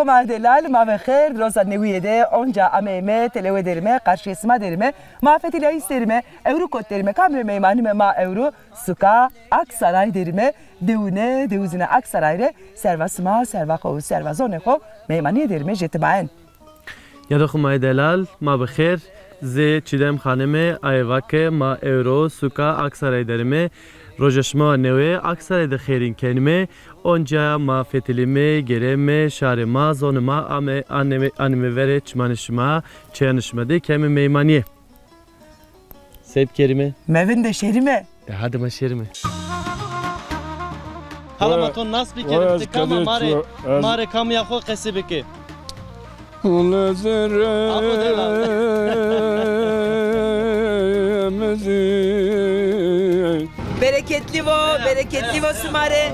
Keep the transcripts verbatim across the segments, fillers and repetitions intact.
Ma delal, ma ve xêr, roza newîye de onca ameyme, telewe derime, qarşîyê sima derime, ma fetelîyayîs derime, ewro kot derime, kamî rê meymanîme ma ewro, suka Aksaray derime, dewine, dewizine Aksaray rê, serva sima, serva xo, serva zonê xo, meymanîye derime, jê timayen. Yado xo ma delal, ma bi xêr. Zê Çîdem Xanime, aye vake ma ewro suka Aksaray derime. Roja şima newe, Aksaray de xêrîn kenime. Onca ma fetelîme, gereme, şarê ma, zonê ma, ame, anime, anime verê çimanê şima, çeyanê şima de keme meymanîye. Sey bikerîme? Mevinde şerîme. E, hadi ma şerîme. Hala ma to nas bikerîme, ti kam a, ma rê, ma rê kamîya xo qesî bike. Apo delal. Bereketlî vo, bereketlî vo sima rê.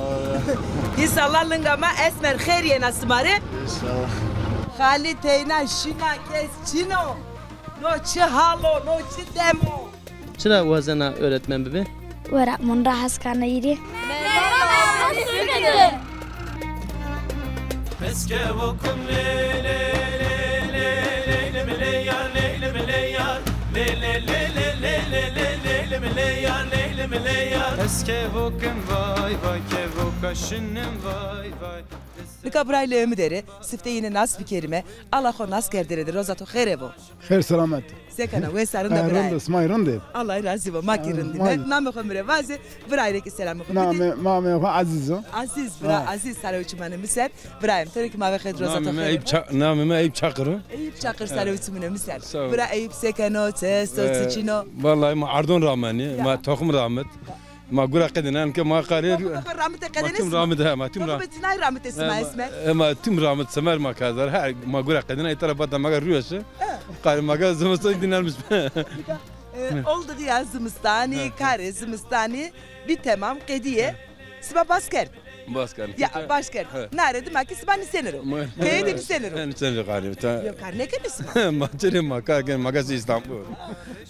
Înşallah linga ma esmer xêr yena sima rê. Înşallah. Xalî teyna şîna kes çin o. No çi hal o, no çi dem o? Çira wazena öğretmen bibi? Öğretmen ra hes kena îrî. Nika birayê lewê mi der ê, sifte yîne nas bikerîme, ala xo nas kerdene de, roza to xêre bo. Xêr selamet. Se kena, wes a, rind a birayê? Rind, sima rind ê? Allah razî bo, ma kî rind îme. Namê xo mi rê vaze, birayê rê kî selamê xo bidî. Namê, namê xo Ezîz o. Ezîz, bira Ezîz, sare û çimanê mi ser. Birayê mi, to rê kî ma ve xêr, roza to xêr bo. Namê mi Eyüp Çakır o. Eyüp Çakır, sare û çimanê mi ser. Bira Eyüp se keno, çi esto, çi çin o? Vallahi ma erdon ramenî, ma toxum ramit. Ma gura qedînen ke ma qarê. Ma tüm ramite qedîne sima. Ramite, he, ma tüm ra-, ma tüm ra-, he, ma tüm ramit semer ma kazar. He, ma gura qedîne, îta ra bata ma ga rüyesi. Qarê ma ga zimistan dinlenmiş. E, oldu ya zimistanî, karê zimistanî, bir tamam qedîye. Sima bas kerd. Bas kerd. Ya, bas kerd. Nare dima ki sima nîsenir o. Keye de nîsenir o. Nîsenir o qarê. Yo, kar nêkenê sima? Ma çirê ma kar kenê, ma ga Îstanbul.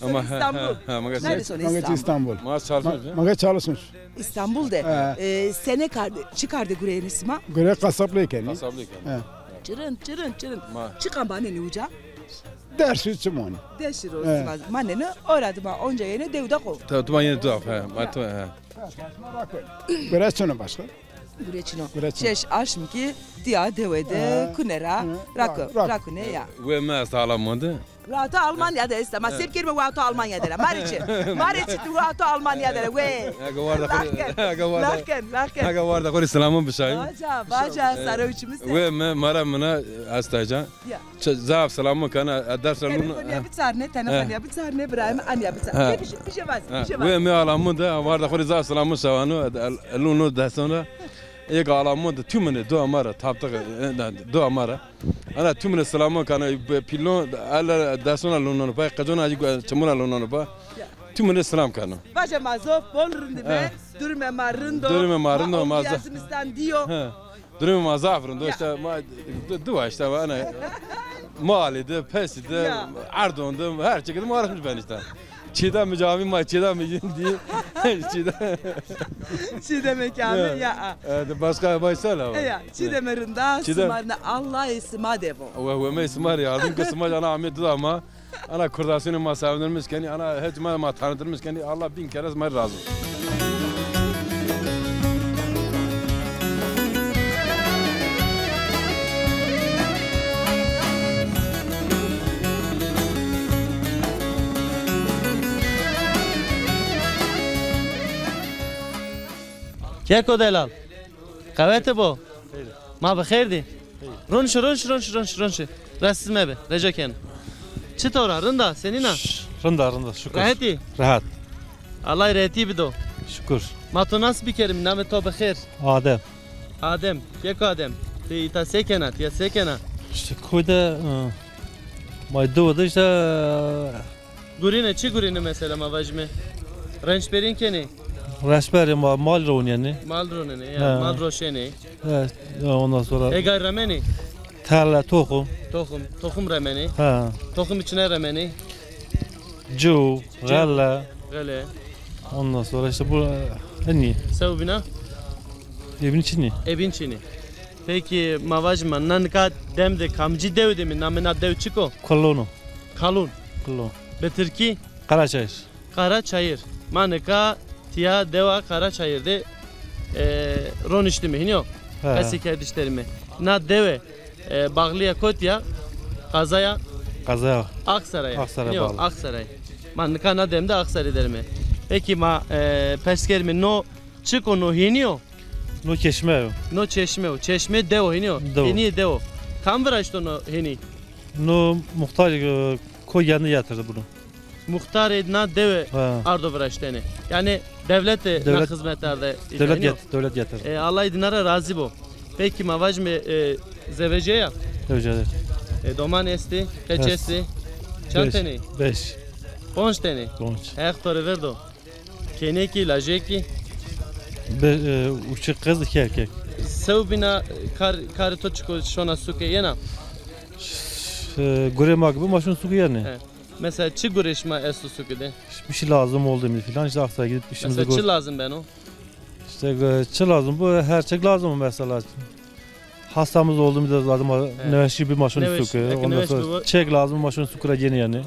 Ama İstanbul. Neresi o İstanbul? İstanbul. Ma çalışmış. Ma çalışmış. İstanbul de. E, sene kar de, çi kar de gureyêne sima? Gure kasaplığı kenî. Kasaplığı kenî. Çirin, çirin, çirin. Çiqan manenî uca? Des şir çimonî. Des şir o sima. Manenî, ora dima onca yenê dewda xo. Tabii, dima yenê dewda xo, he. Ma tu, he. Gure çino başka? Gure çino. Gure çino. Şeş aşm ki tiya dewe de kune ra, rakune ya. We mi esta Almanya de. Wa to Almanya de esta. Ma se bikerîme wa to Almanya de ra. Ma rê çi? Ma rê çi tu wa to Almanya de ra. We. Aga warda xo rê, aga warda. Laken, laken. Aga warda xo rê selamon bişayî. Baca, baca, sare û çimî ser. We mi, ma ra mina esta ca. Ya. Zaf selamon kena, e, ders ra nûn. Telefonîya biçarne, telefonîya biçarne, birayê mi, anîya biçarne. Bije, bije vaz, bije vaz. We mi Almanya de, warda xo rê zaf selamon şawano, e, lûno deson ra. Êk Almanya de tümüne dua ma ra, taptıq, e, dua ma ra. Ana tümüne selamon kena, pilon, ala deson ra lûnon pa, qecon ra çimon ra lûnon pa. Tümüne selam kena. Vaje ma zof bol rind îme, durumê ma rind o. Durumê ma rind o, ma zof. Zimistan dîyo. Durumê ma zaf rind o, îşte ma du-, dua îşte ma ene malî de, pesî de, erdon de, her çî de ma uğraşmış ben îşte. Çîdemê camî ma, Çîdemê yîn dî. Çîdem. Çîdemê camî ya. E, de başka ma sel ama. Ya, Çîdemê rinda, sima rê Allah sima de bo. We, we me sima rê yardım ke sima cana amê dida ma. Ana kurdasyonê ma sevindirmiş kenî, ana hec ma, ma tanıtırmış kenî. Allah bin kere ma razı olsun. Keko delal. Qewete bo. Ma bi xêr dî. Ronşi, ronşi, ronşi, ronşi, ronşi. Rahatsız mebe, rica keno. Çitor a, rind a, senîn a? Rind a, rind a, şukur. Rehet î? Rehet. Allah rehetî bido. Şukur. Ma to nas bikerîm, namê to bi xêr? Adem. Adem, keko Adem. Ti îta se kena, tiya se kena? İşte köyde, e, ma dewe de işte, e, Gurîne, çi gurîne mesela ma vajîme? Rençberîn kenê? Rençberî ma mal ronîyenê. Mal ronenê, ya, mal roşenê. Evet, ya ondan sonra. Egay remenê? Tarla, toxum. Toxum, toxum remenê. Ha. Toxum içine remenê? Ciw, xele. Xele. Ondan sonra işte bu, e, enî. Sewbîna? Evin çinî. Evin çinî. Peki ma vajîme, na nika dem de kamcî dew de mi? Namê na dew çik o? Kulon o. Kalun. Kulon. Bi tirkî? Karaçayır. Karaçayır. Ma nika tiya dewa Karaçayır de, e, roniştîme, hînî yo? He. Qesê kerdişlerîme. Na dewe, e, bağlîya kotî ya? Qazaya? Qazaya. Aksaray. Aksaray'a bağlı. Aksaray. Ma nika na dem de Aksaray derîme. Peki ma, e, pers kerîme, no çik o, no hînî yo? No çeşme yo. No çeşme yo. Çeşme dew o, hînî yo? Dew o. Hînî dew o. Kam viraşto no hînî? No muhtar, e, koy kendi getirdi bunu. Muxtarê na dewe ardo viraştene. Yanî dewlete na xizmet arde. Dewlet, dewlet getirdi. E, Allah dîna ra razî bo. Peki ma vajîme, e, zewecîye ya? Zewecîye. E, doman estê, qeç estê? Çend tenê? Beş. Ponc tenê? Ponc. Heq to rê verdo. Kênekî, lajekî? Be-, e, uçik qez, iki erkek. Sew bîna, kar, karê to çik o, şona suke yena? E, gurê ma gibi ma şun suke yeni. He. Mesela çi gurê şima esto suke de? Bir şey lazım oldu mu filan, işte Aksaray'a gidip işimizi gör- Mesela çi lazım beno? İşte, e, çi lazım? Bu her şey lazım mesela. Hastamız oldu mu da lazım, nêweşî bî ma şun suke. Ondan sonra çek lazım, ma şun suke ra gene yani.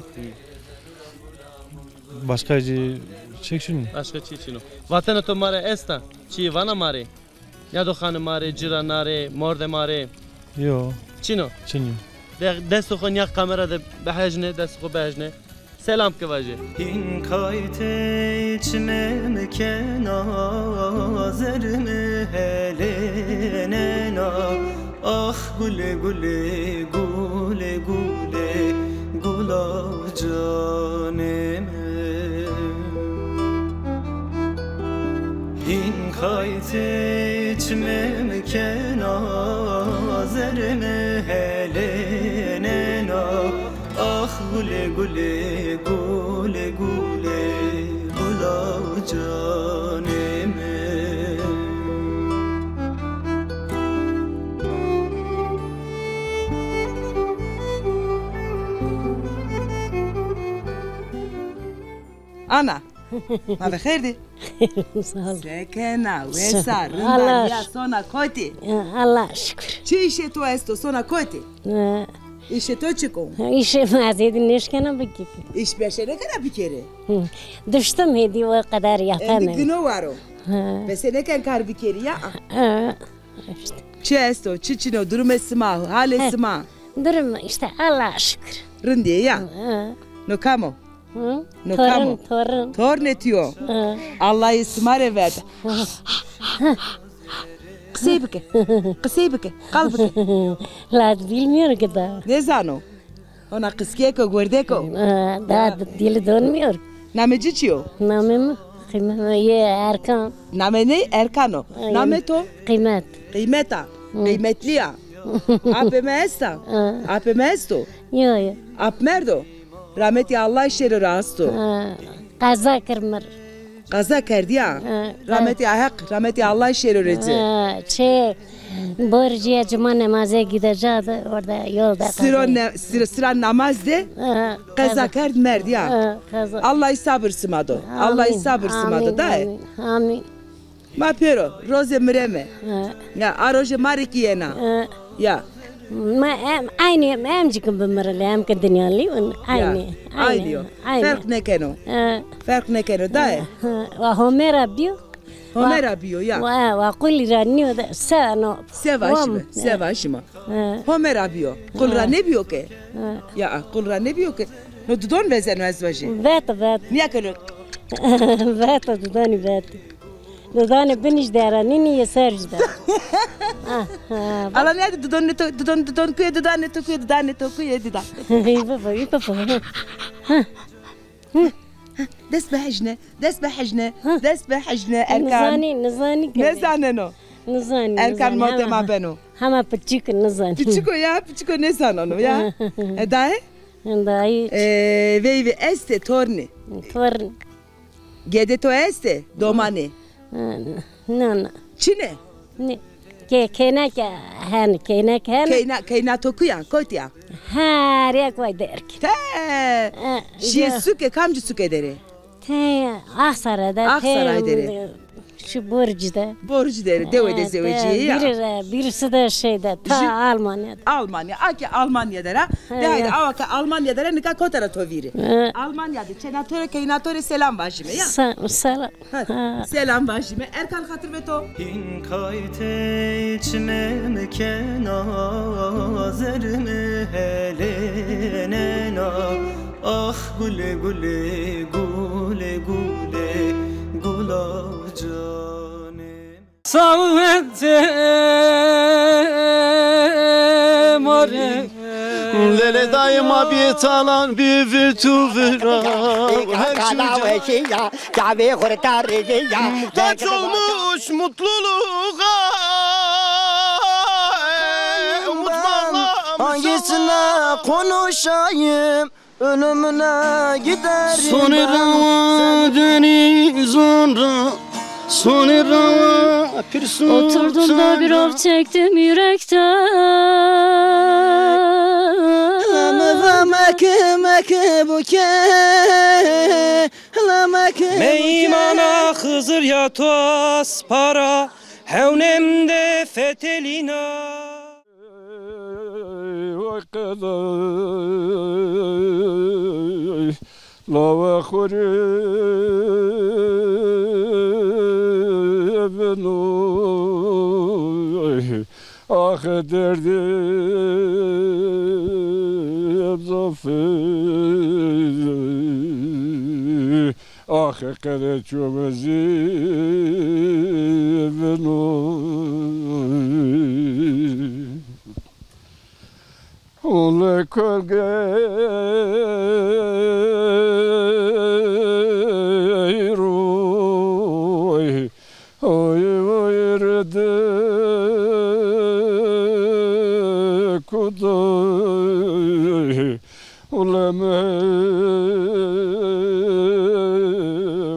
Başka çi çek şunu? Başka çi çin o? Vatena to ma rê esta? Çi vana ma rê? Ya do xanima rê, cira na rê, mordema rê? Yo. Çin o? Çin o. De, destê xo nîya kamera de bihejne, destê xo bihejne. Selam ke vaje. Hîn qaytê çimê mi kena, zerrê mi helênena. Ax gulê gulê, gulê gulê, gula canê mi. Hîn qaytê çimê mi kena, zerrê mi helênena. Ax gulê gulê, gulê gulê, gula canê mi. Ana, ma bi xêr dî. Sağ ol. Se kena, wes a, rind a, nîya sona kotî? Allah şükür. Çi îşê to esto, sona kotî? Îşê to çik o? Îşê ma zêdî nêşkena bikî. Îş beşe nêkena bikerî? Düştüm hêdî, o kadar yapamam. Endî gino waro. Bese nêken kar bikerî ya? Çi esto, çi çin o, durumê sima, halê sima? Durum işte, Allah şükür. Rind ê ya? No kam o? Hı? No kam o? Torun, torun. Tornê to yo. Hı. Allah yê sima rê verd. Qisey bike. Qisey bike. Qal bike. La bilmiyor ki daha. Nêzano. Ona qisgêko, werdêko. Ha, daha dili dönmüyor. Namê ci çi yo? Namê mi? Qîmet, ye Erkan. Namê ney? Erkan o. Namê to? Qîmet. Qîmet a. Qîmetlî ya. Apê mi esta? Apê mi esto? Yo, yo. Ap merdo? Rametî Allah şêro ra asto. Ha, qeza kir mir. Qeza kerdî ya. Ha, rametî Heq, rametî Allah şêro rê ci. Ha, çi borcîya cuma nemaze gidecekti, orada yolda sira, sira namaz de qeza kerd, merd ya. Ha, qeza. Allah sabir sima do. Allah sabir sima do daye. Amin. Amin. Ma pêro, rozê mireme. Ha. Ya, a roje ma rê kî yena. Ha. Ya. Ma em, aynî em, em ci ki bimirilî, em ki dinyalî win, aynî. Aynî yo. Ferq nêkeno. Ha. Ferq nêkeno, daye. Ha. Wa Homera bîyo. Homera bîyo, ya. Wa, wa qulî ra nîyo de, se no. Se vaşîme, se vaşîme. Ha. Homera bîyo. Qul ra nêbîyo ke. Ha. Ya, qul ra nêbîyo ke. No dudon vezeno ez vajî. Veto, veto. Nîya keno. Veto, dudonî veto. Didanê binî jî dera nînî, yê ser jî dera. Ah, ah, bak. Ala nêdî didon, didon, didon kuye, didanê to kuye, didanê to kuye, didan. Î baba, î baba. Ha. Dest bihejne, dest bihejne, dest bihejne Erkan. Nizanî, nizanî ke. Nêzaneno. Nizanî, Erkan nizanî. Mordê ma beno. Hema piçik nizanî. Piçik o ya, piçik o, nêzaneno ya. E, daye? Daye. E, veyvê estê, tornî. Torn. Gedê to estê, domanê? Na, na. Çin ê? Nê. Ke-, kênek hen, kênek hen. Keyna, keyna to kuya, kotî ya? Her yek way derg. Te! Ha, şîyê suke, kamcî suke der ê? Te Aksaray de, Aksaray der ê. Şu Borcî de. Borcî de, dewe de zewecîye ya. Biri re, birisi de şeyde, ta Almanya'da. Almanya. A ki Almanya de ra. De haydi, awa ki Almanya de ra, nika kota ra to vîri. Almanya de çêna to rê, keyna to rê selam vajîme ya. Selam. Selam vajîme. Erkan xatir ve to. Hîn kay tey çimê mi kena, zerrê mi helênena. Ax gulê gulê, gulê gulê, gula canê. Saete mare. Lele dayê ma bî talan, bî vir tu vira. Her çocuğu. Kaç olmuş mutluluğa, mutfakla hangisine konuşayım? Ölümüne giderim. Sonê rawa deniz onra, sonê rawa pirsû. Oturdum da bir of çektim yürekten. Lame ve meke meke buke. Meymana Xizir ya to aspara, hewnêm de fetelîna. Lawa xo rê vino. Axe derdê zaf ê, axe qede ço mi zî vino. Ole kölgey ruh. Oy, oy, rede kuday, uleme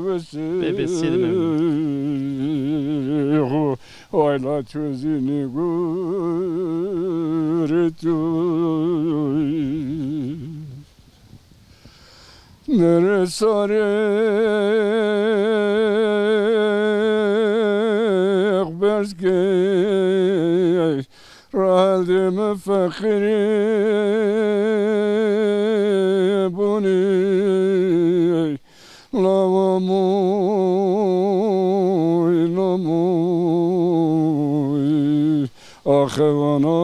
wesi. Bebe, seyirme. Ayla çözünü guretu. Nere sarêk berz key, raheldê mi feqîrî bunî. Lawa moy, lamoy. Axe vana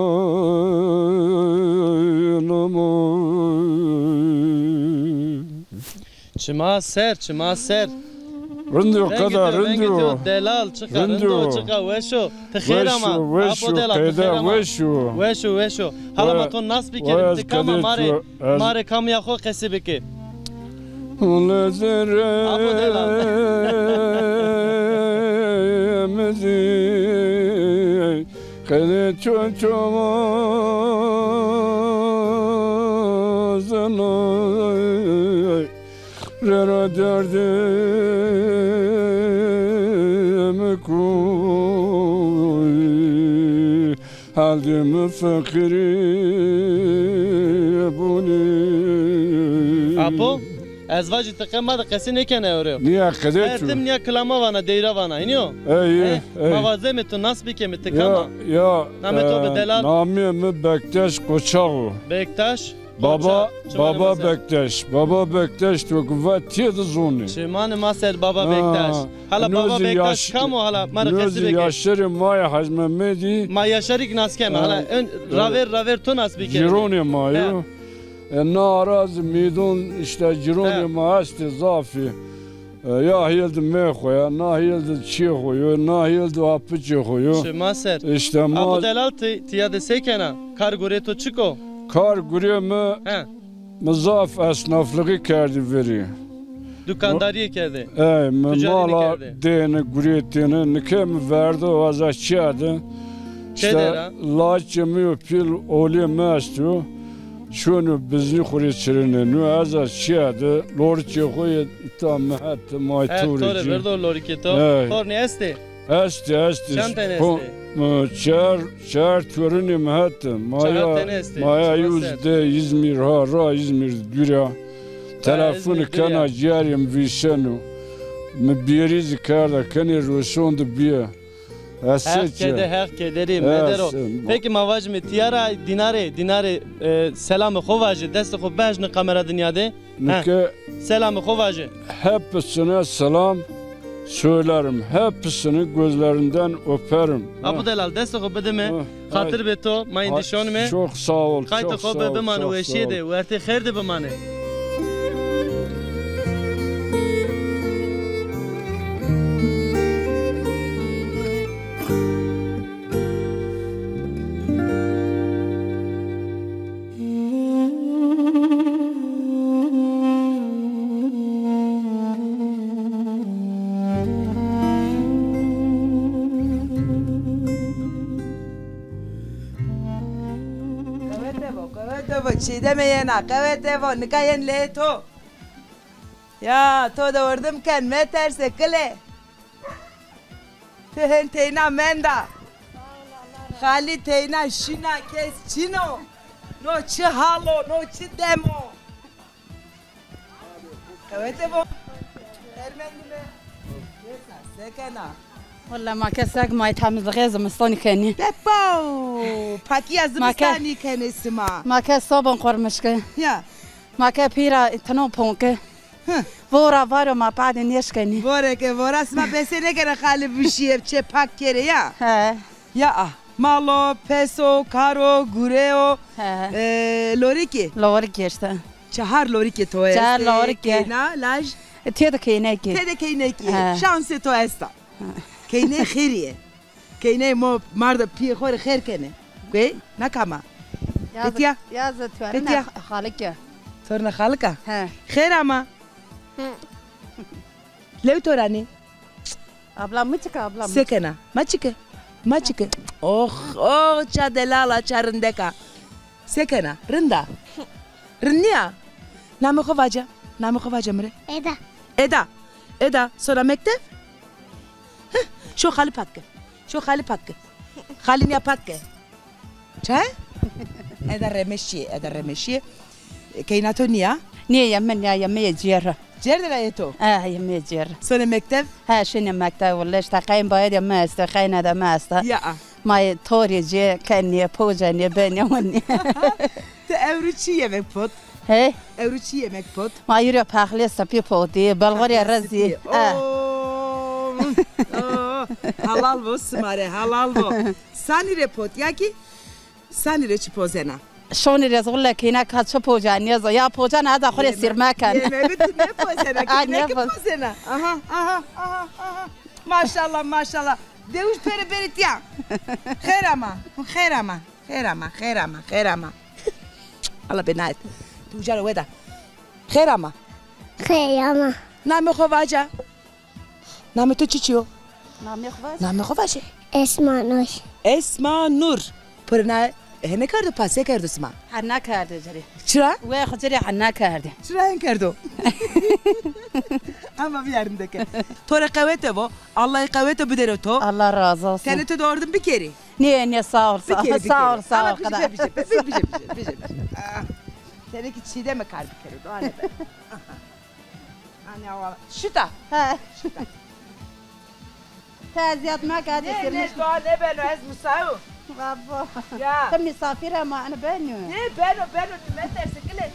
nama. Çima ser, çima ser. Rind o, qeda, rind o. Rengê to delal, çiqa rind o, çiqa weş o. Ti xêr ama. Weş o, weş o, apo delal, ti xêr ama. Weş o, weş o. Hala ma to nas bikerî, ti kam a, ma rê, ma rê kamîya xo qesî bikê. Apo delal. Qede ço ço vazeno, rero derdê mi kuy, haldê mi feqîrî bunî. Apo? Ez vajî ti qe ma de qesî nêkena ewro. Nîya qede çû. Ez tim nîya kilama vana, deyra vana. Hînî yo? Ey, ey, ey. Ma vazeme tu nas bikeme, ti kam a? Ya, ya. Namê to bi delal. Namê mi Bektaş Koçak o. Bektaş Koçak. Baba, Baba Bektaş. Baba Bektaş to ki va tîye de zonê. Çimanê ma ser Baba Bektaş. Hala Baba Bektaş kam o hala? Ma rê qesî bike. Yaşarê ma yê Hacî Mehmedî. Ma Yaşarî ki nas keme. Hala ön raver raver to nas bikeme. Cîronê ma yo. E, na ara zî mîdon îşte cîronê ma estê zafî. E, ya hêl de mê xo ya, na hêl de çiyê xo yo, na hêl de apiçê xo yo. Şima ser. Îşte ma... Apo delal ti, ti ya de se kena? Kar gurê to çik o? Kar gurê mi, mi zaf esnaflixî kerdî verî. Dukandarîye kerdê. Ey, mi mala dêne, gurêtêne, nike mi verdo, ez ez çiya de. Îşte laçê mi yo, pîl olê mi esto. Şono biznî xo rê çirine. No ez ez çiya de, loriçê xo yê îta mi het, ma to rê ci. Verdo lorikê to. Xornî estê? Estê, estê. Çend tene estê? Çar, çar torinê mi hete. Çar tene estê. Maya yuz de Îzmîr ha, ra Îzmîr dûr a. Telefon kena, cîyerê mi vîseno. Mi bîyerî zî kerda, kenê roşon de bîye. Ez se Heq kede, çi? Heq kederî, Evet, medero. se- Peki ma vajime tîya ra dînarê, dînarê, e, selamê xo vaje, destê xo behşne kamera dinya de. Heh. Nike Selamê xo vaje. Hepsine selam söylerim. Hepsini gözlerinden öperim. Abu Delal, destê xo bide mi. Heh. Xatir be to, ma êndî şonime. Çok sağ ol, Qaytê çok xo sağ be, ol, bimane çok weşîye sağ ol. de, wertê xêr de bimane. Qewete bo, qewete bo, Çiğdeme yena, qewete bo, nika yen lê to. Ya, to de ordim ken, meterse kile. Ti hen teyna menda. Xalî teyna şina, kes çin o. No çi hal o, no çi dem o. Qewete bo. Ermendime. Yesa, se kena? Wella ma ke sek, ma temizlixê zimistanî kenî. Depo! Pakîya zimistanî kenê sima. Ma ke sobon qurmiş ke. Ya. Ma ke pîra tino ponke. Hı. Vora varo ma pade nêşkenî. Vore ke vora sima bese nêkena xalî bişîye çê pak kerê ya. He. Ya ah. Mal o, pes o, kar o, gure o. He. E, lorikî. Lorikî işte. Çehar lorikê to estê. Çehar lorikê. Keyna, laj. E, tê de keynekî. Tê de keynekî. He. Şansê to esta. He. Keyney xêrî yê. Keyney mo mar de pîyê xo rê xêr kenê. Guey, nakama. Yazı, Etiya. Yazı tuarina Etiya. Xalika. Torna xalika? He. Xêr ama. Hı. Lew toranî. Abla mı çıka, abla mı? Sekena. Ma çike. Ma çike. Oh, oh, ça delala, ça rindeka. Sekena. Rinda. Rind nîya. Namê xo vace. Namê xo vace mi rê. Eda. Eda. Eda. Sona mektev? Heh, şo xalî pak ke. Şo xalî pak ke. Xalî nîya pak ke. Çay? Eda remeşîye, eda remeşîye. Keyna to nîya? Nîye yeme, nîya yeme yê cêr. Cêr de ra yê to? Eh, yeme yê cêr. Sonê mektev? Ha, şinê mektev, wille işte qeyn bayê de mi este, qeyna de mi este. Ya. Ma yê torê cê, kenê, pocenê, benê, winê. Ti ewro çi yemek pot? He? Ewro çi yemek pot? Ma yürü pahliye sapî potî, balgorê rezî. Sapî. Ha. Oo, oo, halal bo sima rê, halal bo. Sanî rê pot, ya kî sanî rê çi pozena? Şonî rê zixule kîne ka çi poca nêzo. Ya poca na da xo rê sîrme ken. Yemek tu ne pozena, kîne ki pozena. Aha, aha, aha, aha. Maşallah, maşallah. Dewij pere berit ya. Xêr ama, xêr ama. Xêr ama, xêr ama, xêr ama. Allah benayet. Tu uca ra weda. Xêr ama. Xêr ama. Namê xo vaca. Namê to çiçî yo? Namê xo vace. Namê xo vace. Esma Nur. Esma Nur. Pırna hene kerdo, pase kerdo sima? Hena kerdo cirê. Çira? We xo cirê hena kerdo. Çira hen kerdo? Ama bir yerindeki. To rê qewete bo. Allah qewete bidero to. Allah razı olsun. Tenê to de ordim bikerî. Nê, nê, sağ ol, sağ ol. Bikerî, bikerî. Sağ ol, sağ ol. Ama bije, bije, bije, bije, bije, bije. Ah, tenê ki Çiğdeme kar bikero, doa nêbeno. Anne, awa. Şuta. He. Şuta. Te eziyet meke, hadi. Nê, nê, doa nêbeno, ez musayim. Babo. Ya. Ti misafir ama, hani beno. Nê, beno, beno, meterse kile.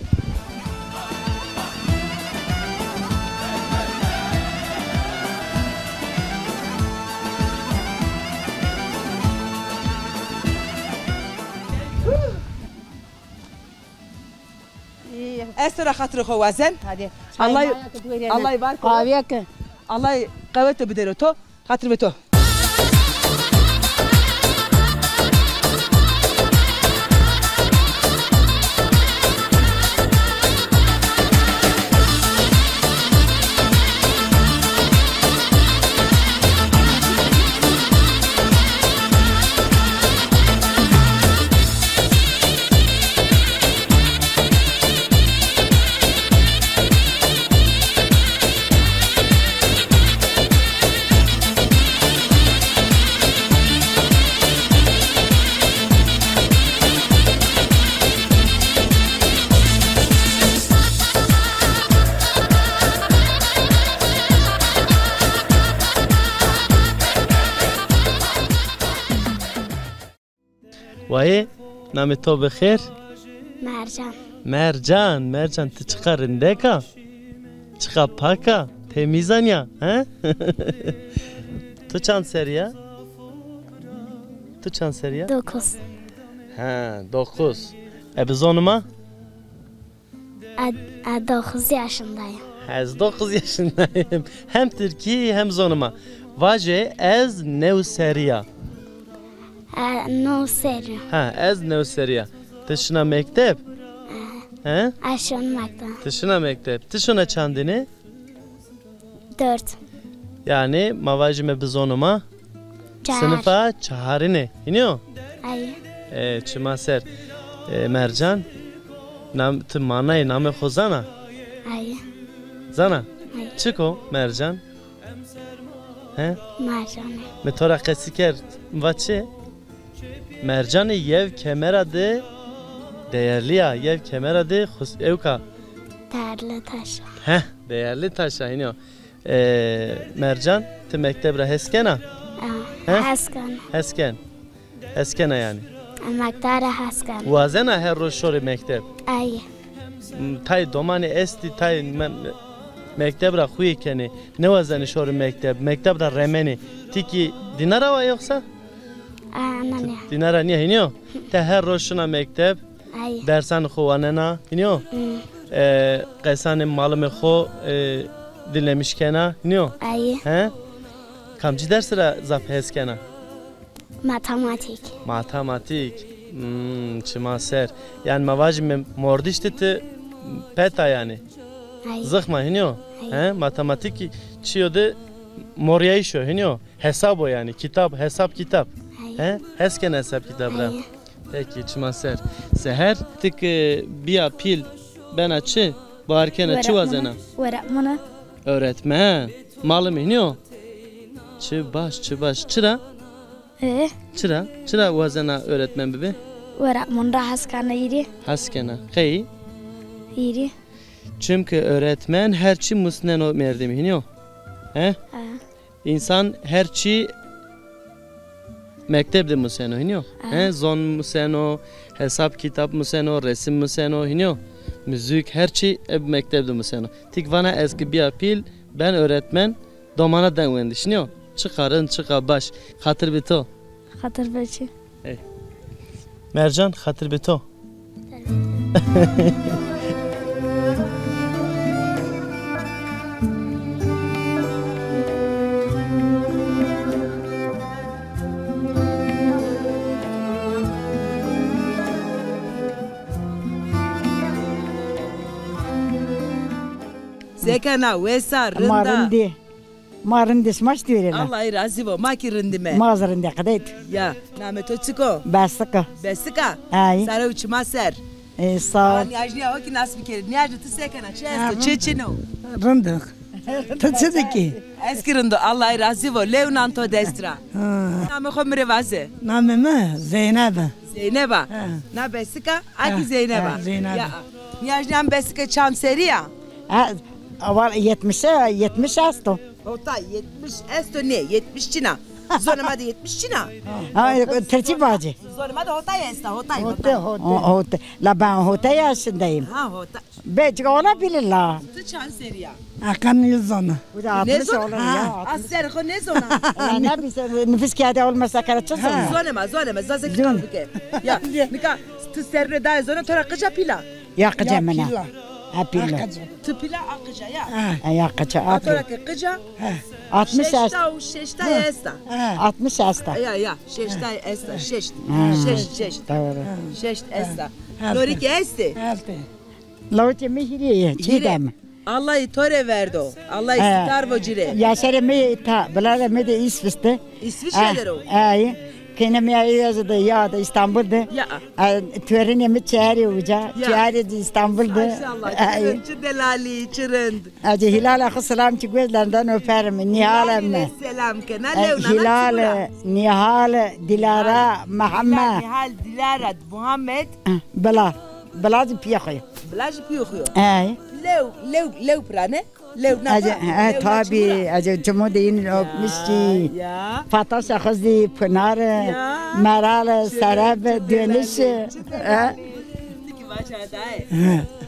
Îyî. Ez to ra xatirê xo wazen. Hadi. Allah, Allah var kero. Aviye ke. Allah qewete bidero to. Xatir be to. Wayê, namê to bi xêr? Mercan. Mercan, Mercan, ti çiqa rindek a? Çiqa pak a? Temîz a nîya, he? Tu çand serrî ya? Tu çand serrî ya? Dokuz. He, dokuz. E, bi zonê ma? E, e, dokuz yaşındayım. Ez dokuz yaşındayım. Hem tirkî hem zonê ma. Vaje ez new serrî ya. E, new serrî. Ha, ez new serrî ya. Ti şina mekteb? E, he? Ez şona mekteb. Ti şina mekteb. Ti şona çandine? Dört. Yanî ma vajîme bi zonê ma? Çar. Sinifa çaharine. Hînî yo? Ay. E, çima ser. E, Mercan, nam, ti manayê namê xo zana? Ay. Zana? Ay. Çik o Mercan? He? Mercan. Mi to ra qesî kerd, va çi? Mercanê yew kemera de değerli ya, yew kemera de xus-, ewka. Değerli taş a. Heh, değerli taş a, hînî yo. E, Mercan, ti mekteb ra hes kena? He? Hes kena. Hes ken. Hes kena yanî. Mekteb ra hes kena. Wazena her roj şorê mekteb? Ay. M, tay domanê estî, tay me-, me-, mekteb ra xuyê kenê. Nêwazenê şorê mekteb, mekteb ra remenê. Ti kî dîna ra wa yoxsa? Aa, na nîya. Dîna ra nîya, hînî yo? Ti her roj şina mekteb, ay, dersanê xo wanena, hînî yo? Hı. E, qesanê malimê xo, e, dinlemiş kena, hînî yo? Ay. He? Kamcî dersi ra zaf hes kena? Matematik. Matematik. Hmm, çima ser. Yanî ma vajîme mordiş de ti pet a yanî. Ay. Zixm a, hînî yo? Ay. He? Matematik çîyo de morîyayîş o, hînî yo? Hesab o yanî, kitab, hesab kitab. Ay. He? Hes kena hesab kitab ra? Ay. Peki, çima ser. Seher, ti ke bîya pîl bena çi? Bawer kena çi wazena? Öğretmen. Öğretmen. Malim, hînî yo? Çi baş, çi baş. Çira? E? Çira? Çira wazena öğretmen bibi? Öğretmen ra hes kena hîrî. Hes kena. Qey? Hîrî. Çimkî öğretmen her çî musneno merdimî, hînî yo? He? Ha. Însan her çî mekteb de museno, hînî yo? Ha. He? Zon museno, hesab kitab museno, resim museno, hînî yo? Muzîk, her çî eb mekteb de museno. Ti kî vana ez kî bîya pîl, ben öğretmen, domana deng wendiş, nîyo? Çiqa rind, çiqa baş. Xatir bi to. Xatir bi çi? Ey. Mercan, xatir bi to. Sekena, wes a, rind a? Ma rindî. Ma rindî, şima çitî vêrena? Allah razî bo, ma kî rindîme. Ma zî rindî, qedeyt. Ya, namê to çik o? Besika. Besika? Ay. Sare û çima ser. Ê, sağ ol. Aa, nîyajnîya ho kî nas bikerî. Nîyajnî, ti sekena? Çi esto? Çi çin o? Rind o. Ti çi dikî? Ez kî rind o. Allah razî bo. Lew nan to dest ra. Ha. Namê xo mi rê vaze. Namê mi Zeynep a. Zeynep a. Ha. Na Besika, a kî Zeynep a. Ha, Zeynep a. Ya. Nîyajnî, am Besika çand serrî ya? Ha, awa yetmiş, yetmiş esto. Hotay, yetmiş esto nê, yetmiş çin a. Zonê ma de yetmiş çin a. Ha, tirkî vacî. Zonê ma de hotay esta, hotay, hotay. Hotay, hotay. O, hotay. La ben hotay yaşındayım. Ha, hotay. Belki olabilir la. Ti çand serrî ya? Aqan nêzona. Bu da altmış olur ya. Ha. A serê xo nêzona. Ya ne bileyim, nüfus kağıdı olmasa kara çi zona? Zonê ma, zonê ma, zaza kitab bike. Ya, nika ti serrî dayê zona, to ra qica pîl a? Ya qica min a. Ya pîl a. Ha, pîl o. Ti pîl a, a qica ya. Ha, ya qica, a pîl. A to ra ke qica? Ha. Altmış esta. Şeşta û şeştay esta. Ha. Altmış esta. Ya, ya, şeştay esta, şeşt. Ha. Şeşt, şeşt. Doğru. Şeşt esta. Ha. Norî kî estê? Estê. Lawitê mi hîrê yê, Çiğdem. Allahî to rê verdo. Allahî sitar bo ci rê. Yaşarê mi ta, bilarê mi de İsveç de. İsviçre der o? Ay. Kênê mi ya Ewazê de, ya de İstanbul de. Ya. Tuêrînê mi çarê uca, çarê de İstanbul de. Maşallah, çi rind, çi delalî, çi rind. Acı Hilalê xo selam, çi gözlerinden öperim, Nihalê mi. Selam kena, lew nana Hilalê, Nihalê, Dilara, Muhammed. Nihal, Dilara, Muhammed. Bilal. Bila zî pîyê xo yo. Bila zî pîyê xo yo. Ey. Lew, lew, lew pira ne? Lew na. Ece, he, tabi, ece cimo de yin opmiş ki. Ya. Fatasya xo zî, Pınar, Meral, Sereb, Dönüş.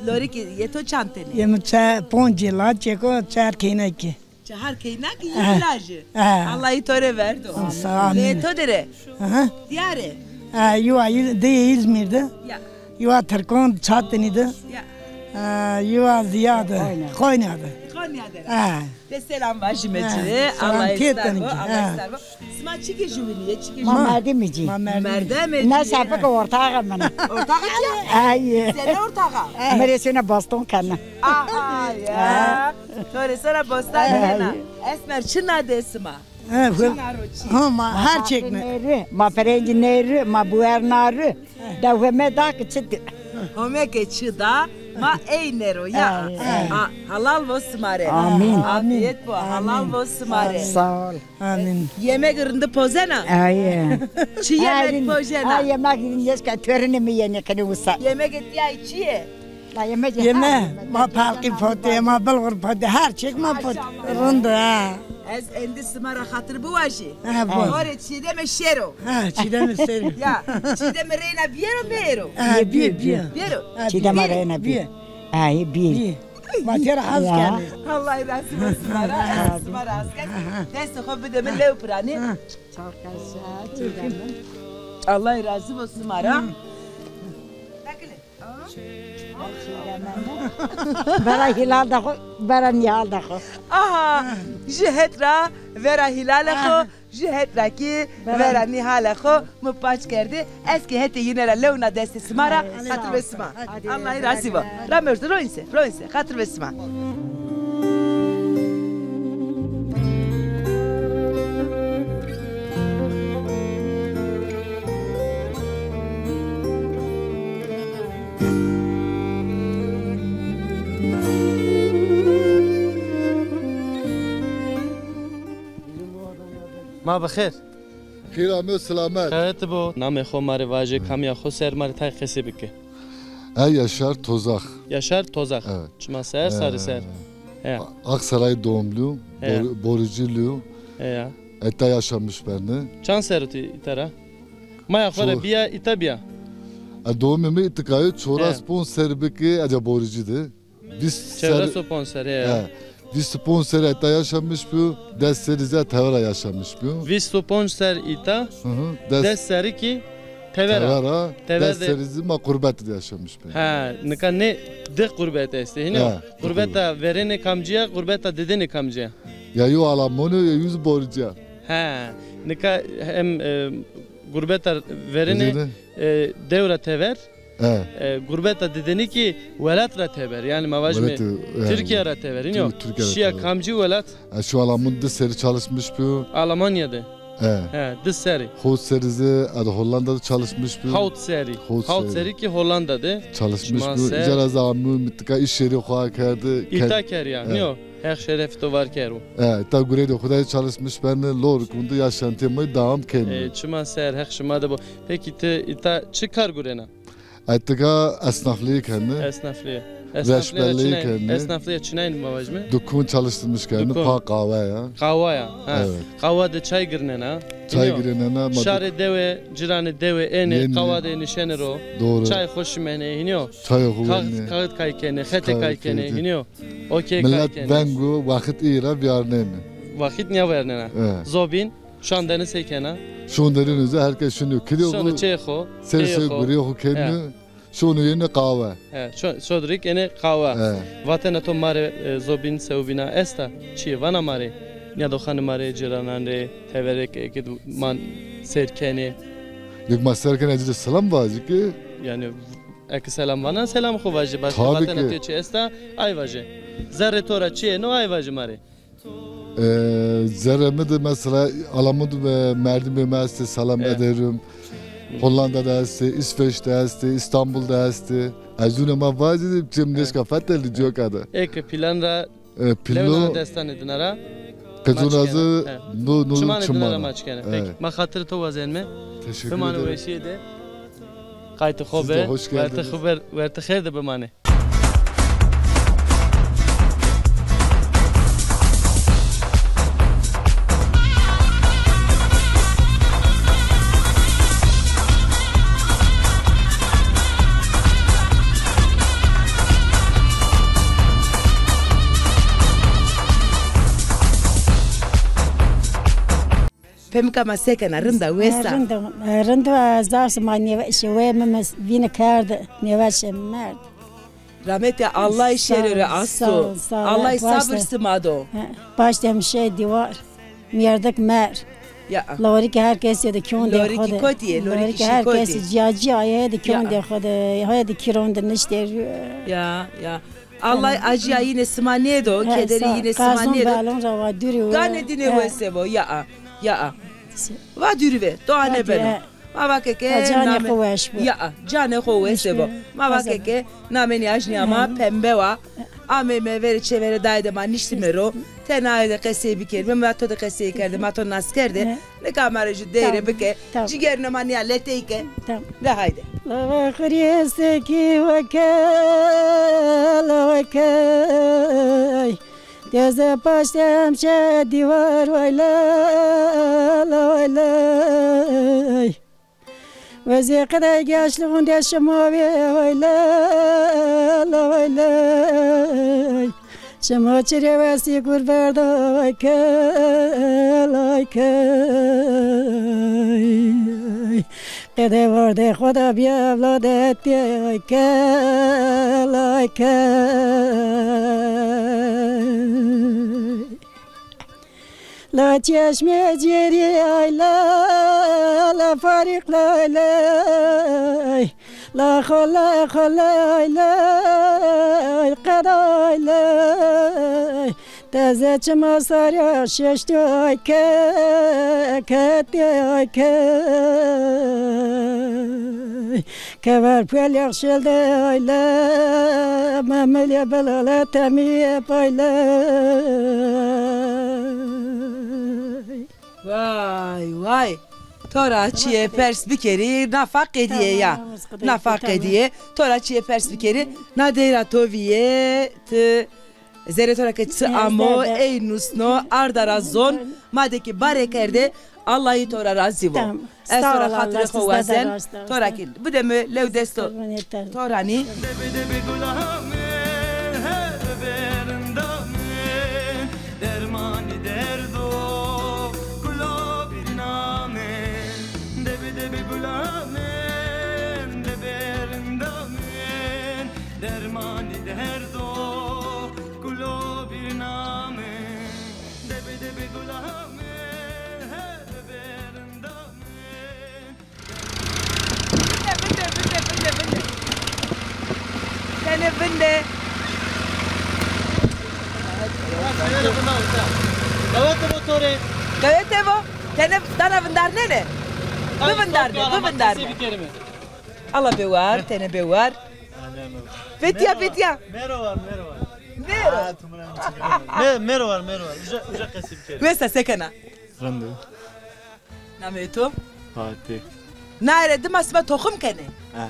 Lorikî yê to çand tenê? Yê mi çe-, ponc la, çeko çar keynekî. Çehar keynekî, yê lajî. Allahî to rê verdo. Sağ ol. Lê to de rê? Diyar ê? Yuwa di yê Îzmîr de. Ya. Yuwa Tirkon Çatinî de. Ya. Yuwa Ziya de. Konya de. Konya de. De selam vajîme ci rê. Allahî star bo, Allahî star bo. Sima çikê jûbînî yê, çikê jûbînî? Ma merdimî cî. Ma merdimî. Merdemê cî. Ne sapik ortaxê min. Ortaxê cî ya? Ay. Senê ortaxa? Mi rê sêne baston kena. Aha ya. To rê sêne baston kena. Esmer, çi na de sima? Çi na ro çi? Ha, ma her çek ne. Ma perengî nêrî, ma buwer narî. De Home da ki çi di. Home ke çi da, ma ey nêro ya. A, halal bo sima rê. Amîn. Afiyet bo, halal bo sima rê. Sağ ol. Amîn. Yemek rindi pozena? Ay. Çi yemek pozena? Ha, yemek rindi, eska törüne mi yeni kene usa. Yemek etiyay çi ye? La yemek ye. Yeme, ma palqî potê, ma bilxur potê, her çek ma pot. Maşallah. Rind ha. Ez endî sima ra xatir biwajî. Ha, bo. Gorê Çîdeme şêro. Ha, Çîdeme şêro. Ya, Çîdeme reyna biyero, meyero? Ha, biye, biye. Biyero. Ha, Çîdeme reyna biye. Ha, biye. Ma tera hez kenê. Allah razî bo sima ra. Ez sima ra hez kenê. Destê xo bide mi lew piranî. Çok yaşa, Çiğdem'im. Allah razî bo sima ra. Çiğdem'im. Vera Hilal da xo, vera Nihal da xo. Aha, jü het ra vera Hilal xo, jü het ra ki vera Nihal xo. Mi paç kerdî. Ez kî hetê yine ra lew na destê sima ra, xatir ve sima. Allahî razî bo. Ramerdo, royinse, royinse, xatir ve sima. Ma bi xêr. Xêr ame, selamet. Xebetî bo. Namê xo ma rê vaje, kamîya xo ser ma rê tay qesey bike. E, Yaşar Tozak. Yaşar Tozak. Evet. Çima ser, sarî ser. He. Aksaray doğumlu, Bor-, Boricili. He ya. Etta yaşamış bende. Çand serr o ti îta ra? Maya xo ra biya, îta biya. E, doğumê mi îtikayı çoras ponc serr bike, ece Borici de. Vîst ser-, çewres û ponc serr, he. He. Vîst û ponc serr etta yaşamiş bîyo, des serrî zî tevera yaşamiş bîyo. Vîst û ponc serr îta, hı hı, des, des serrî kî tevera. Tevera, tever des serrî zî ma qurbet de yaşamiş bîyo. He, nika nê di qurbet estê, hînî yo? He, di qurbet. Qurbeta verêne kamcî ya, qurbeta didêne kamcî ya? Ya yo Alamon o, ya yo zî Boricî ya. He, nika hem, e, qurbeta verêne, e, dew ra tever, e, qurbeta didêne kî welat ra tever. Yanî ma vajîme Tirkîya ra tever. Hînî yo? Şîya kamcî welat? E, şu Alamon di serrî çalışmış bîyo. Almanya de? He. He, di serrî. Hewt serrî zî, e, Hollanda de çalışmış bîyo. Hewt serrî. Hewt serrî kî Hollanda de çalışmış bîyo. Îca ra zî amîyo, mitika îş yerî xo kerdî. Îta kerî ya, hînî yo? Heq şerefê to var kero. E, îta gureyê Xwedayî çalışmış bende, lor kundu yaşantîyê ma devam kenî. E, çima ser, Heq şima de bo. Pekî ti îta çi kar gurena? Etika esnaflîyî kenî. Esnaflîyî. Esnaflîyî çinay-, esnaflîyî çinayîn ma vajîme? Dukun çalıştırmış kenî, pa qawe ya. Qawe ya, ha. Evet. Qawe de çay girnena. Çay girnena. Şarê dewe, ciranê dewe ênê, qawe de nişenê ro. Doğru. Çay xo şimenê, hînî yo? Çay xo wenê. Kağıt kay kenê, xete kay kenê, hînî yo? Okey kay kenê. Millet vengo, vakit î ra vîyarnenê. Vakit nîya vernena. Evet. Zobîn? Şandene sey kena? Şonderîne zî her kes şino kidê xo. Şono çê xo, ser ser gurê xo kenî. Şono yenê qawe. He, şo-, şodirî kenê qawe. He. Vatena to ma rê, e, zobîn sewbîna esta? Çîyê vana ma rê? Nîyadoxanê ma rê, cîranan rê, teverê ke eke ma ser kenê. Yek ma ser kenê, ecî de selam vajî ki. Yanî eke selam vana, selam xo vajî. Başka vatena to çi esta, ay vajî. Zerrê to ra çi yeno, ay vajî ma rê. E, zerrê mi de mesela Alamon de merdimê mi estê, selam ederim. Hollanda de estê, İsveç de estê, İstanbul de estê. Ez zûnê ma vajî de cem nêşka fetelî coka de. Eke plan ra, e, plan ra destanê dina ra. Qezon ra zî no, no çimanê dina ra maç kenê. Peki, ma xatirê to wazenme. Teşekkür ederim. Bimane weşîye de. Qaytê xo be. Siz de hoş geldiniz. Werte xo be, werte xêr de bimane. Mika ma se kena, rind a, wes a? Rind a, rind a, ez zaf sima nêweşe, wê mi, mi vîni kerd, nêweşe, merd. Rahmetê Allah şerê rê asto. Sağ ol, sağ ol. Allah sabir sima do. Baş dem şey dîwar. Mîyerdik mer. Ya. Lorîkê her kesî de kîyon de xo de. Lorîkî kotî yê, lorîkî şî kotî. Lorîkê her kesî, cîya cîya yê de kîyon de xo de. Haya de kîron de niştê. Ya, ya. Allah acîya yîne sima nêdo, kederî yîne sima nêdo. Qazon belon ra va dûrî. Ganê dîne wese bo, ya a, ya a. Va dûrî ve, doa nêbeno. Ma vake ke canê xo weş bo. Ya, canê xo wese bo. Ma vake ke namê nîyajnîya ma Pembe wa. Ameyme verê çêverê dayê de ma niştîme ro. Tena aye de qesey bikerîme. Ma to de qesey kerde, ma to nas kerde. Nika ma rê jû deyre bike. Cîgerîna ma nîya letey ke. De hayde. Lawa xirîye sekî weke, lawekey. Teze paştem şe dîwar way la, la way lay. Wezî qedey geşlixûn de şima vê way la, la way lay. Şima çirê wesî gurberda way ke, lay key. Qede vardê xo da bî evlad etê ay kel, ay key. La çeşmê cêrî ay la, la farîq lay lay. La xo la xo lay lay, qed ay lay. Teze çima sarya şeştê ay ke, ketê ay ke. Kever puelî xşel de ay le, memilê bilale temîye pay le. Vay vay. To ra çîyê pers bikerî, nafa qedîye ya. Nafa qedîye. To ra çîyê pers bikerî, na deyra to vîye, ti Zerê to ra ke çi amo, ey nusno, arda ra zon, ma de kî bare kerde, Allahî to ra razî vo. Ez to ra xatirê xo wazen, to ra kî bide mi lew desto to ra nî. Debe debe gula min, he debe rinda min, dermanî derdo gulo birna min. Debe debe gula min, debe rinda min, dermanî derdo gulo birna mi, debe debe gula mi, he debe rinda mi. Vinde, vinde, vinde, vinde, vinde. Tene vinde. Qewete bo to rê. Qewete bo. Tene dana vindarnene. Bivindarne, bivindarne. Ala bewar, tene bewar. Vetiya, vetiya. Mero var, mero var. Mero. Me-, mero var, mero var. Uca, uca qesî bikerî. Wesa se kena? Rind o. Nameyê to? Fatih. Naye ra dima sima toxum kenê? Ha.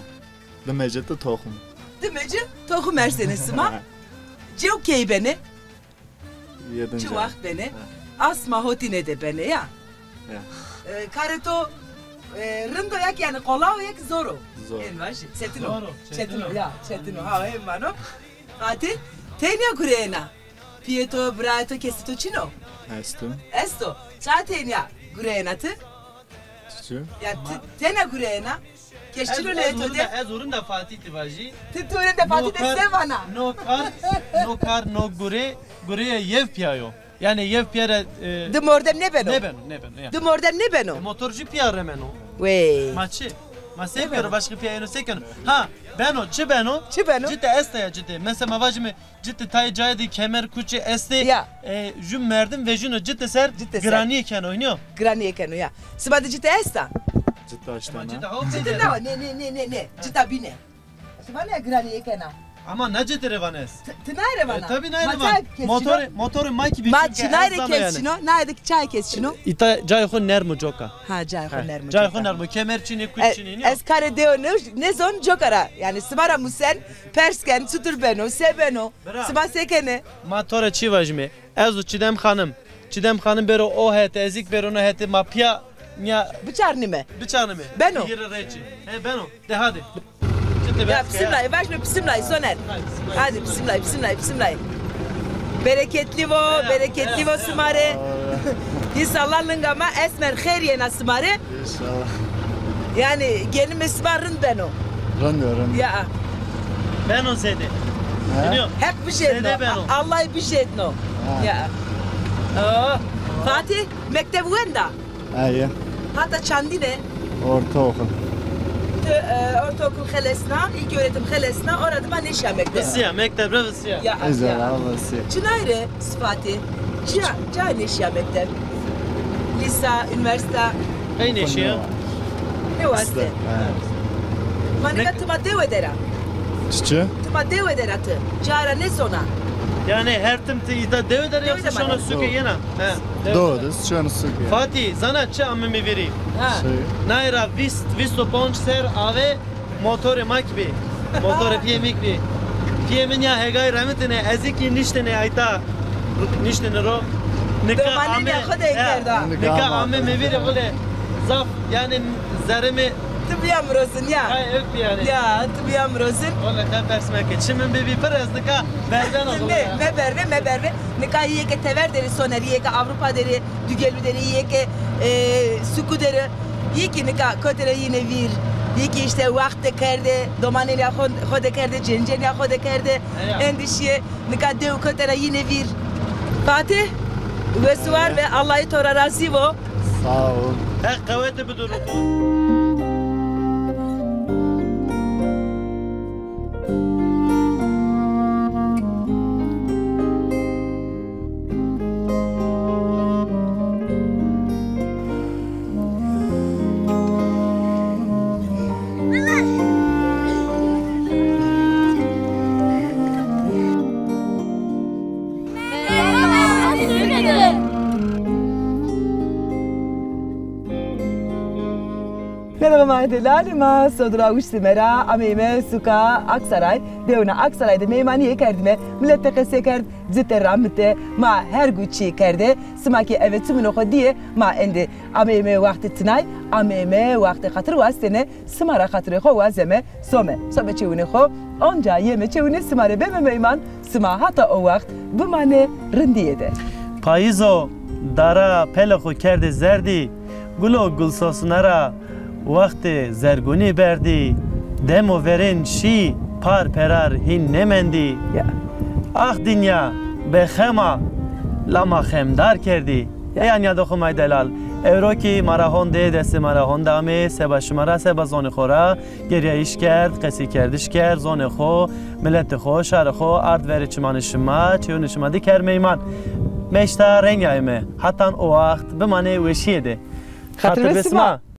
Dime ci de toxum. Dime ci toxum ersenê sima. Cew key benê? Çi waxt benê? Ha. Asma hotîne de benê ya. Ya. E, karê to, e, rind o ya kî, yanî qolay o ya kî zor o? Zor. Ên vajî, çetin o. Zor o, çetin o. Çetin o ya, çetin o. Ha, ên vano. Fatih, tenya gureyena? Pîyê to, birayê to, kesê to çin o? Esto. Esto. Ça tenya gureyena ti? Çiçi? Ya ti tena gureyena? Kes çin o lê to de? Ez hurînda Fatî ti vajî. Ti, ti hurînda Fatî de se vana? No kar, no kar, no gure, gureye yew pîya yo. Yanî yew pîya ra, e, di mordem nêbeno? Nêbeno, nêbeno, ya. Di mordem nêbeno? E, motor jû pîya remeno. Wey. Ma çi? Ma se kero, başka pîya yeno se keno? Ha, beno, çi beno? Çi beno? Cite esta ya cite. Mesela ma vajîme, cite tayê cayê de kemer kuçî estê. Ya. E, jû merdim vejîno cite ser, cite ser. Giranîye keno, înî yo? Giranîye keno, ya. Sima de cite esta? Cite aştena. Cite na, nê, nê, nê, nê, nê. Cita bîne. Ti vana giranîye kena. Ama na cite rê vana ez. Ti, ti naye rê vana? E, tabî naye rê vana. Motorê, motorê ma kî bî. Ma çinay rê kes çin o, naye de kî çayê kes çin o. Îta cayê xo nerm o coka. Ha, cayê xo nerm o coka. Cayê xo nerm o, kemer çin ê, kuç çin ê, înî yo? Ez karê deyo nê-, nêzon, coka ra. Yanî sima ra musen, pers ken, çitur beno, se beno? Bira. Sima se kenê? Ma to ra çi vajîme? Ez û Çîdem Xanim. Çîdem Xanim bêro o hetê, ez kî bêro no hetê, ma pîya nîya biçarnîme. Biçarnîme. Beno. Bigîre rê çî. He, beno. De hadi. Ya, bismillah, vajîme bismillah, Soner. Hadi, bismillah, bismillah, bismillah. Bereketli vo, bereketli vo sima rê. Înşallah linga ma esmer xêr yena sima rê. Înşallah. Yanî genimê sima rind beno. Rind o, rind. Ya. Beno zêde. He? Bino. Heq bijêdno. Zêde beno. A-, Allah bijêdno. Ha. Ya. Oh. Fatih, mekteb wenda? Eye. Hata çandine? Ortaokul. Tu, e, ortaokul xelesna, ilköğretim xelesna, ora dima nêşiya mekteb. Visîya, mekteb ra visîya. Ya, ya. Güzel, ha, visîya. Çinay rê? Sifati. Ca, ca nêşiya mekteb? Lîsa, unîversîta? Qey nêşiya? Ne waste? İşte, evet. Ma nika tima dewe der a? Çiçi? Tima dewe der a ti? Ca ra nêzona? Yanî her tim ti îta dewe der a, yoksa şona suke yena? He, dewe der a. Doğru, şona suke. Fatî, zana çi ame mi vîrî? Ha. Şey. Nay ra vîst, vîst û ponc ser ave. Motorê ma kî bî. Motorê pîyê mi kî bî. Pîyê mi nîya hêgay remitine, ez kî niştine ayta. Niştine ro. Nika ame, he, nika ame mi vîrî xule. Zaf, yanî zerê mi. Ti bîya mirozin ya. Hay, ewk bî yanî. Ya, ti bîya mirozin. Wele qe pers meke. Çi min bibî pir, ez nika berden o. Ne, meberve, meberve. Nika yê ke tever der ê sonerî, yê ke Avrupa der ê. Dugelu der ê, yê ke, e, suku der ê, yê kî nika kote ra yîne vîr, yê kî îşte waxt de kerde, domanênîya xo, xo de kerde, cêncênîya xo de kerde, endî şîye, nika dew kote ra yîne vîr. Fatih, wes û war be, Allahî to ra razî bo. Sağ ol. Heq qewete bido ro to. Merhaba ma delalî, ma sodir ra wiştîme ra, ameyme suka Aksaray, dewna Aksaray de meymanîye kerdîme, milet de qesê kerd, cite ramite, ma her gu çî kerde, sima kî eve çimûnê xo dîye, ma endî ameyme wextê tinay, ameyme wextê xatir wastene, sima ra xatirê xo wazeme, some, some çewunê xo, onca yeme çewunê sima rê beme meyman, sima hata o wext bimane rindîye de. Payîzo, dara pelê xo kerdê zerdî, gulo gulsosune ra wextê zergunî berdî, demo verên şî, par perar hîn nêmendî. Ya. Ax dinya, bexem a, la ma xemdar kerdî. Ya. Ey anya do xo may delal. Ewro kî ma ra honde, destê ma ra honde amê, seba şima ra, seba zonê xo ra. Gerîyayîş kerd, qesîkerdiş kerd, zonê xo, miletê xo, şarê xo ard verê çimanê şima, çewunê şima dî kerd meyman. Meşta rengayîme, hatan o waxt bimanê weşîye de. Xatir be sima.